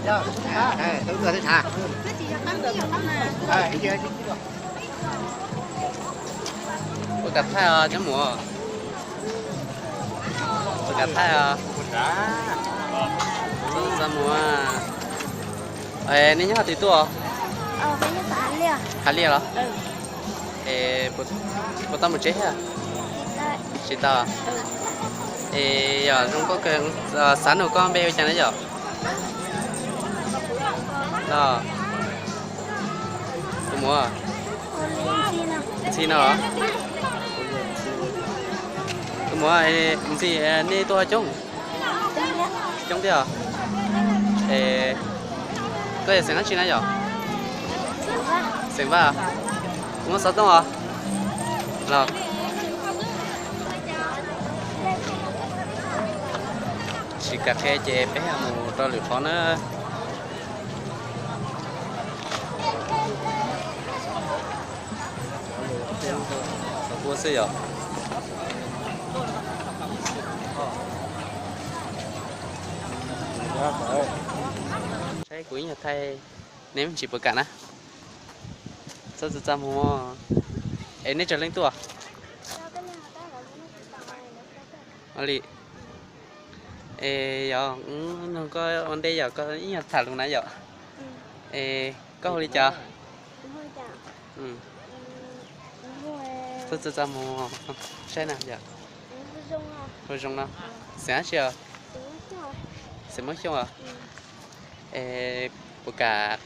Puas kam thaij os cov muam? Puas kam thaij os? Txhob txaj muag. Nej nyob qhov twg tuaj? Hav Liaj los? Puas tau mus tsev thiab? Tsis tau. Es yog zoo koj, xav nug koj npe ua cas na yom? Los, tus muam, Ntxhi no. Tus muam, Ntxhi, nej tuaj coob, coob thiab os. Es koj yog xeem dab tsi na yom? Xeem Vaj. Muaj xov tooj os? Los, tsis kam qhia ces peb mus rau lwm qhov na. Ua xwb yom. Saib kuv ib nyuag thaij, nej me ntsis puas kam na? Txhob txaj txaj muag. Es nej tsawg leej tuaj? Ua li. Es yog nug koj ua ntej yog koj ib nyuag tham lus na yom? Es koj hu li cas? Txhob txaj txaj muag saib na yom. Hu zoo no. Xeem dab tsi os? Xeem Muab Xyooj os? Es puas kam,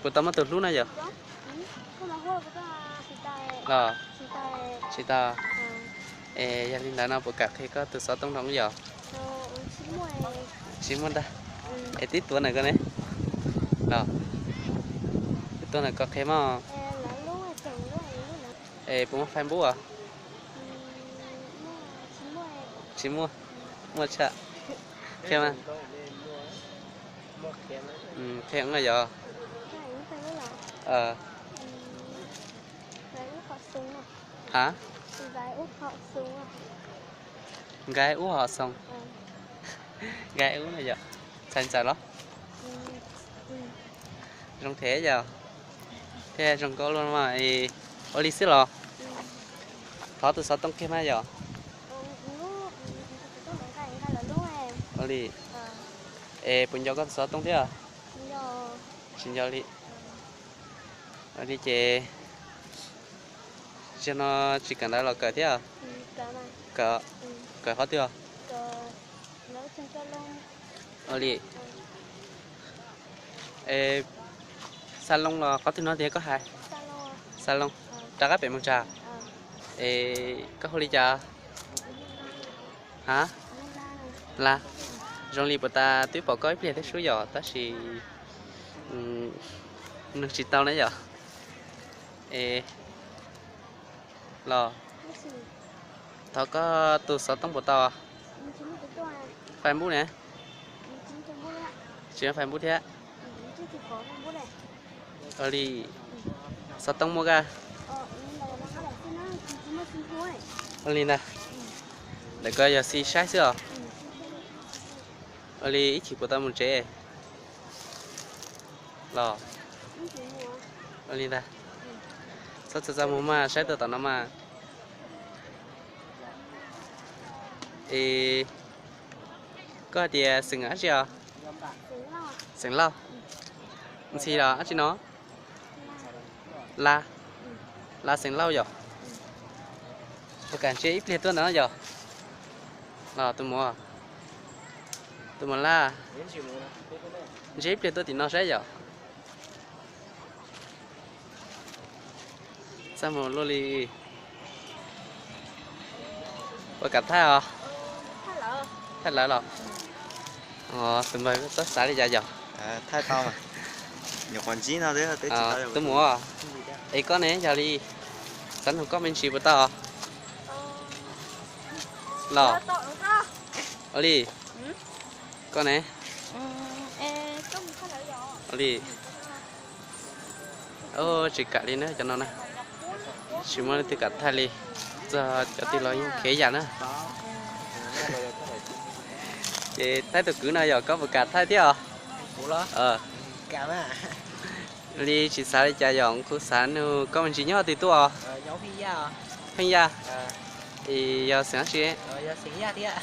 puas tau muaj tus hlub na yom? Los, tsis tau. Es yog li ntawd no puas kam qhia koj tus xov tooj rau yom? Tsis muaj ntag. Es twb tuav ntawm ko ne. Los, twb tuav ntawm ko qhia mog. Es puas muaj Facebook os? Tsis muaj. Muaj tshaj. Qhia mas. Qhia ua yog. Ha? Nkaib Ub Hom Xoos. Nkaib Ub no yog txhais ntxawm los? Zoo thiab yog, thiab zoo nkauj luaj mas. Ua li xwb los? Thov tus xov tooj kiag mas yog. Ua li. Es puas nco koj tus xov tooj thiab? Tsis nco li. Ua li ces zaum no tsis kawm ntawv los kawm thiab? Kawm, kawm qhov twg os? Ua li. Es xa loo los qhov twg no tiag koj hais? Xa loo rov qab pem Moos Tsag. Es koj hu li cas? Ha? Laj. Zoo li puas tas twb pom koj ib pliag thiab sub yom, tab sis nug tsis tau na yom. Es los, thov koj tus xov tooj puas tau? Facebook ne? Tsis muaj Facebook thiab. Ua li, xov tooj muaj kaj? Ua li ntag. Ntawm ko yog xij saib xwb os. Ua li ib chim puas tau mus tsev los? Ua li ntag. Txhob txaj txaj muag mas saib tuaj tom no mas. Es koj hais tias xeem dab tsi os? Xeem Lauj. Ntxhi los dab tsi no? Laj. Laj xeem Lauj yom? Puas kam ntsia ib pliag tuaj ntawm no yom? Los tus muam, tus muam Laj, ntsia ib pliag tuaj tim no saib yom. Txaj muag luaj li. Puas kam thaij os? Thaij lawv los? Tus npawg txhob xav li cas yog? Tus muam, es koj ne yog li, xav nug koj me ntsis puas tau los? Ua li, koj ne? Ua li. Tsis kam li na cov no na, tsis muaj leej twg kam thaij li, txog cov twg los yeej khiav yam na. Ces thaij tus kwv no yog koj puas kam thaij thiab os? Li tsis xav li cas yom, kuv xav nug koj me ntsis nyob twg tuaj? Pheej Yaj. Es yog xeem dab tsi?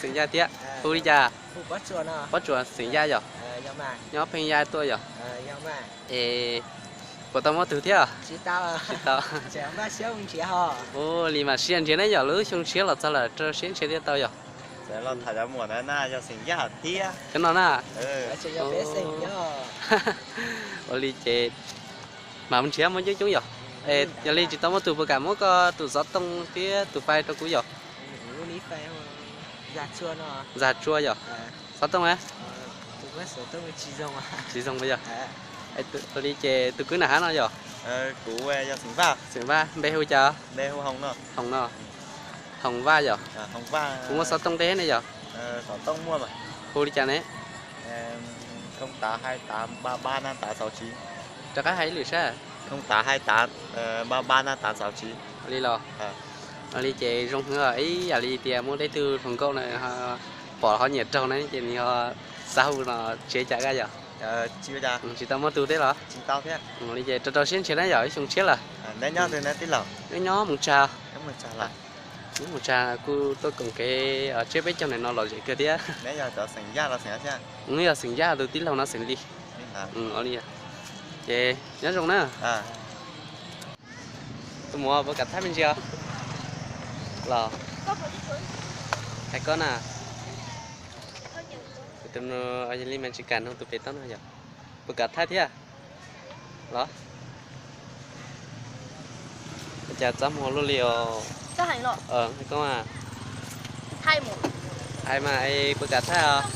Xeem Yaj thiab. Hu li cas? Pob Tsuas xeem Yaj yom. Nyob Pheej Yaj tuaj yom. Es puas tau muaj tug thiab? Tsis tau. Ua li mas sib nrhiav na yom, lub xyoo tshiab los txog lawm rau siab nrhiav thiaj tau yom. Cov no na. Ua li ces mam nrhiav muaj coob coob yom. Yog li tsis tau muaj tug puas kam muab koj tus xov tooj thiab tus fai rau kuv yom? Ntxag Tsua yom. Xov tooj na? Tsis zoo yom. Ua li ces tus kwv na hab no yom? Xeem Vaj, npe hu cas? Hoom no. Hoom Vaj yom. Kuv muaj xov tooj teb ne yom. Hu li cas ne? Rov qab hais ib lwm sab. Li los. Ua li ces zoo heev os, ib yam li tias muaj deb tug hluas nkauj na pom ho nyiam raug na ces nws ho xav hu no tsev cas koj yom? Tsis tau muaj tug teb los? Li ces rau rau siab nrhiav na yom, ib xyoo tshiab lawm. Neb nyob Moos Tsag. Nyob Moos Tsag kuj tuaj koom kev tsiab peb caug ntawm no lom zem kawg thiab. Neb yog xeem Yaj tus tij laug no xeem Lis. Ces nyob zoo na. Tus muam puas kam thaij me ntsis os? Los, hais koj na. Tus no yog li mas tsis kam nug tus pem toj no yom. Puas kam thaij thiab? Los, cas txaj muag luaj li os. Hais koj mas. Hais mas, puas kam thaij os?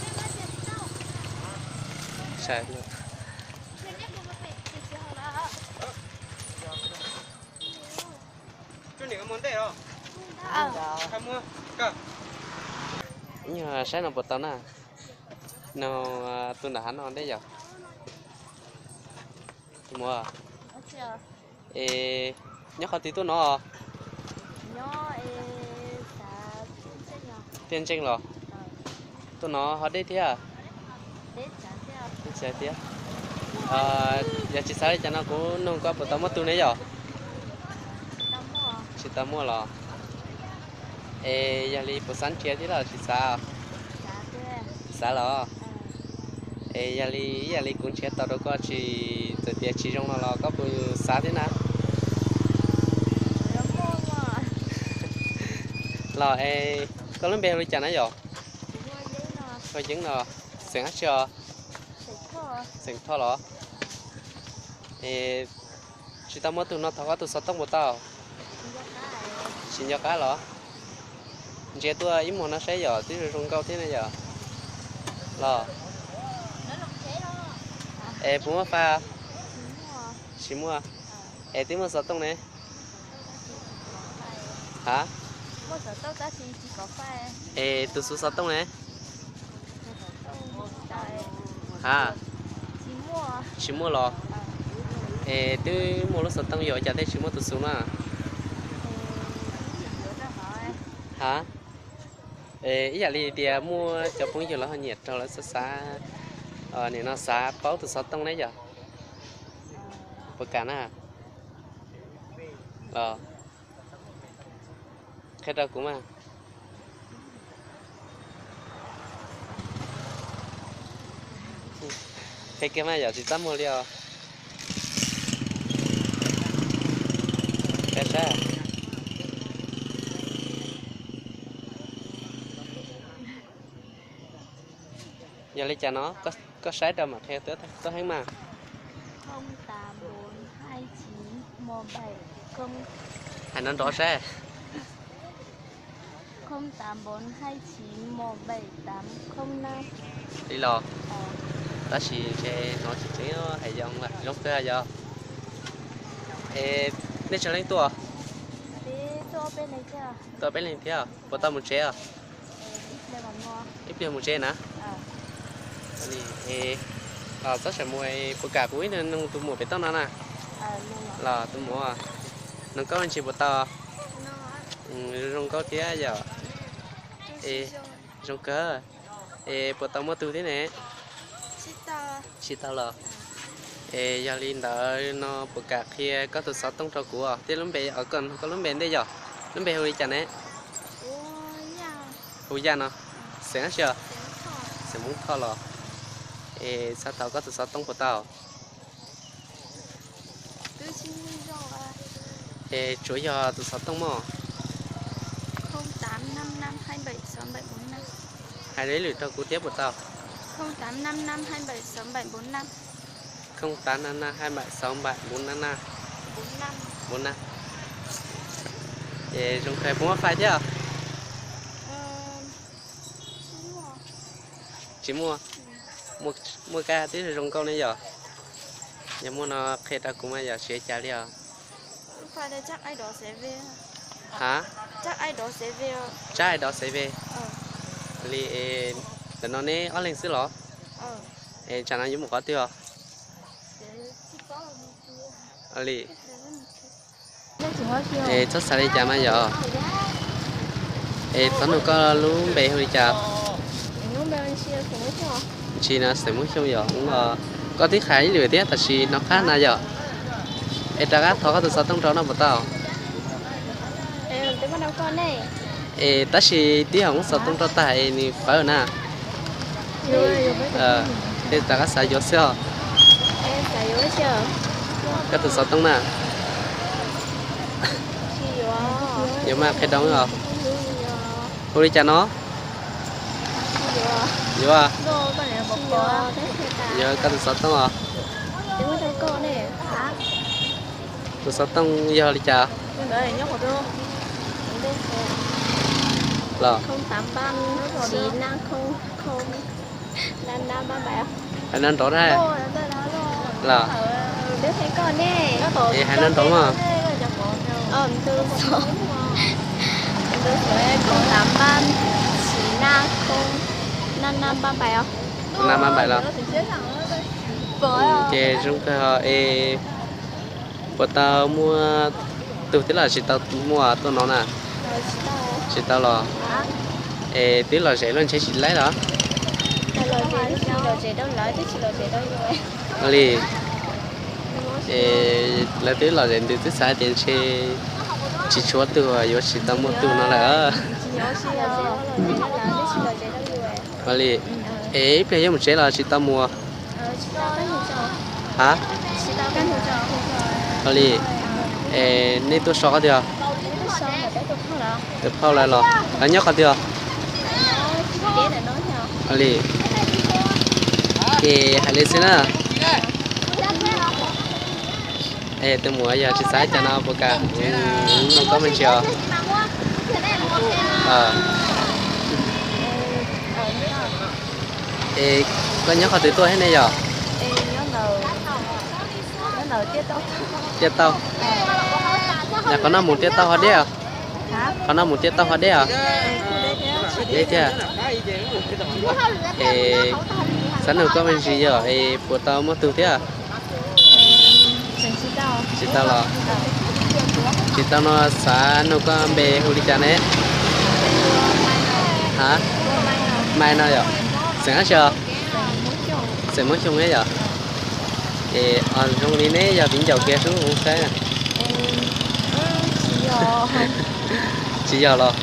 Nyuag saib no puas tau na. No, tus nram hav no deb yom. Tus muam, es nyob qhov twg tuaj no? Tiaj Ntseej los? Tuaj no ho deb thiab. Deb thiab. Yog tsis xav li cas no kuv nug koj puas tau muaj tug ne yom? Tsis tau muaj los? Es yog li puas xav nrhiav thiab los tsis xav? Xav los? Es yog li ib yam li kuv nrhiav tau rau koj tsis, txawm tias tsis zoo no los koj puas xav thiab na? Los es koj lub npe hu li cas na yom? Koj Yeeb no, xeem dab tsi os? Xeem Thoj los? Es tsis tau muaj tug no thov koj tus xov tooj puas tau? Tsis nco qab los? Ntsia tuaj ib muag no saib yom, twb zoo zoo nkauj thiab ne yom. Los, es puas muaj faj? Tsis muaj. Es twb muaj xov tooj ne? Ha? Es tus xuv xov tooj ne? Ha? Tsis muaj los? Es twb muaj lub xov tooj yog cas thiaj tsis muaj tus xuv na? Ha? Ib yam li tias muaj cov phooj ywg lawv ho nyiam raug lawv xav xav, nim no xav paub tus xov tooj ne yom. Puas kam na? Los, qhia rau kuv mas. Qhia kiag mas yom, tsis txaj muag li os. Qhia saib. Yog li cas no, koj saib rau mam qhia tuab heeb mas. Hais nrov nrov saib. Li los, tab sis ntshe no tsis tseeb, hais zoo kawg yog. Es nej tsawg leej tuaj? Tuaj peb leeg thiab, puas tau mus tsev os? Ib pliag mus tsev na. Los txhob tsam mus, puas kam kuv ib nug tus muam pem toj no na? Los tus muam, nug koj me ntsis puas tau? Zoo nkauj thiab yom. Zoo kawg. Es puas tau muaj tug thiab ne? Tsis tau los. Es yog li ntawd no puas kam qhia koj tus xov tooj rau kuv os? Thiab lub npe, koj lub npe ntej yog, lub npe hu li cas ne? Hu Yaj no. Xeem dab tsi os? Xeem Hmoob Thoj los. Es xav thov koj tus xov tooj puas tau? Es tsuav yog tus xov tooj mog. Hais ib lwm rau kuv thiab puas tau? Khoo tav na na hai bảy sáu bảy bốn năm năm. Bốn năm. Es zoo kawg, puas muaj fais thiab? Tsis muaj. Muaj kab twb zoo nkauj ne yom. Yog muaj no qhia rau kuv mas yom, tsis ua cas li os. Ha? Tsab ai dov xev ve. Li, ntawm no neb ob leeg xwb los? Es tsam no yuav mus qhov twg os? Li, es txhob xav li cas mas yom. Es thov nug koj lub npe hu li cas? Ntsis no xeem Hmoob Xyooj yom. Koj twb hais ib lwm thiab tab sis hnov qab na yom. Es rov qab thov koj tus xov tooj rau no puas tau? Es tab sis twb hais koj xov tooj rau tag es nws pawv na. Tej rov qab xav yuav xwb os. Koj tus xov tooj na. Yuav mas qhia rau os. Hu li cas no? Yuav, yuav koj tus xov tooj os. Tus xov tooj yog li cas? Los, hais no nrov na. Los, es hais no nrov mas. Tus na ma npaim los. Ces zoo kawg es puas tau muaj tug thiab los tsis tau muaj tuaj no na? Tsis tau los. Es twb lom zem luaj ntshe tsis laib los? Li, es lawv twb lom zem ntws twb xav tias ntshe tsis tshuav tug yuav tsis tau muaj tug no lawm. Li, es ib pliag yuav mus tsev los tsis tau mus? Ha, li, es nej tuaj so qhov twg? Tus phauj lawv los, lawv nyob qhov twg? Li, ces hais li xwb na. Es tus muam yog tsis xav cas no puas kam nug koj me ntsis os? Es koj nyob qhov twg tuaj thiab ne yom? Tiaj Tauj. Qhov no mus Tiaj Tauj ho deb os? Qhov no mus Tiaj Tauj ho deb os? Deb thiab. Es xav nug koj me ntsis yog es puas tau muaj tug thiab? Tsis tau los? Tsis tau no xav nug koj npe hu li cas ne? Ha, Mai no yom. Xeem dab tsi os? Xeem Muab Xyooj thiab yom. Es zoo li neb yog viv ncaus kiag sub saib. Tsis yog los?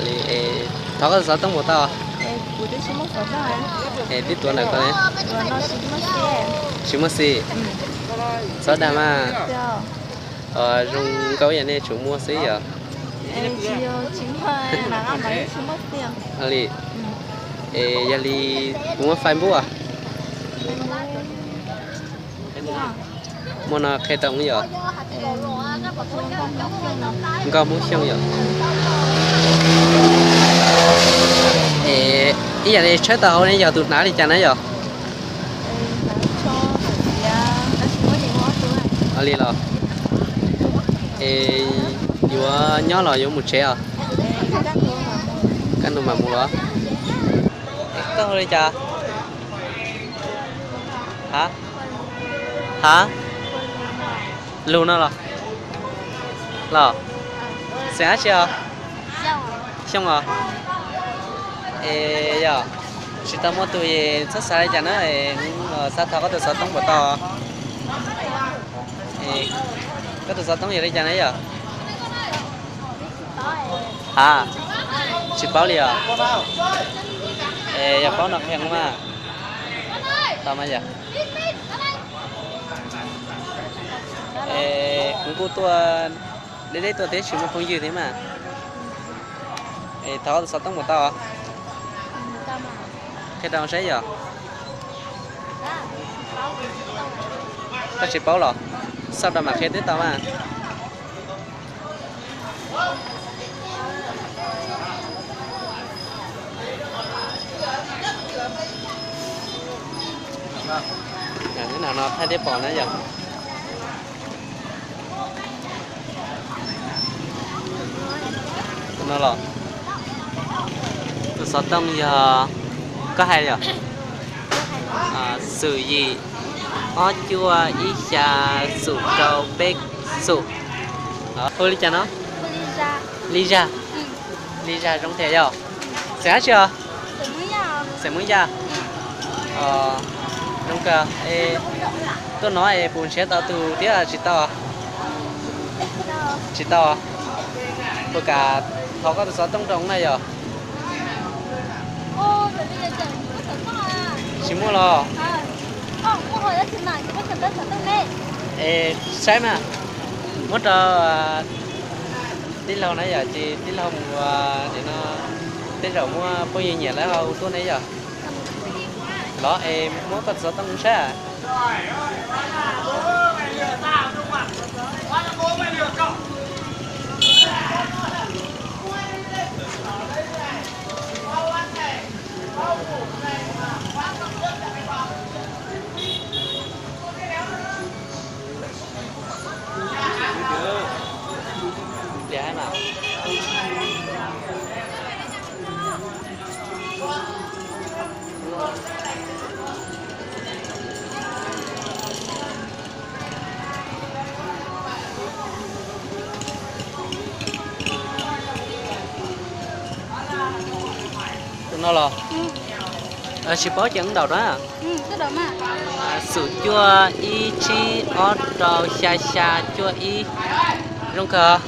Li, thov koj xov tooj puas tau? Es twb tuav ntawm koj ne. Tsis muaj xim. Txhob dag mas. Zoo nkauj yam nej tsuas muaj xwb yom. Li, es yog li kuv muab Facebook os? Muaj no qhia rau kuv yom. Nkauj Hmoob Xyooj yom. Es ib yam li tshawb tau hauv ne yog tus hnav li cas na yom? Li los? Es yuav nyob los yuav mus tsev os? Kaj ntug mam mus los? Koj hu li cas? Ha, ha, lug no los? Los, xeem dab tsi os? Xyooj os. Es yog Tsis tau muaj tus es txhob xav li cas na, xav thov koj tus xov tooj puas tau? Koj tus xov tooj yog li cas na yom? Ha, tsis paub li os. Es yog paub no qhia kuv mas. Tau mas yom. Es kuv kuj tuaj deb deb tuaj thiab tsis muaj phooj ywg thiab mas. Es thov koj tus xov tooj puas tau? Qhia rau saib yom. Koj tsis paub los? Sau rau mam qhia twb tau mas. Nim no thaij thiab pom na yom. Tus no los, tus xov tooj yog, koj hais yom? Xum yim ob cuaj ib xya xum rau peb xum. Hu li cas no? Li Zaj. Li Zaj zoo thiab yog. Xeem dab tsi os? Xeem Hmoob Yaj. Zoo kawg. Tuaj no es puas nrhiav tau tus thiab tsis tau? Tsis tau. Puas kam thov koj tus xov tooj rau na yom? Tsis muaj los? Es saib mas, muab rau tij laug na yom, ces tij laug mus, nim no tej zaum muaj phooj ywg nyiam lawv ho hu tuaj ne yom. Los es muab koj tus xov tooj saib. Tus no los? Tsis paub ces wb ntaus na. Xum cuaj ib tsib ob rau xya xya cuaj ib. Zoo kawg.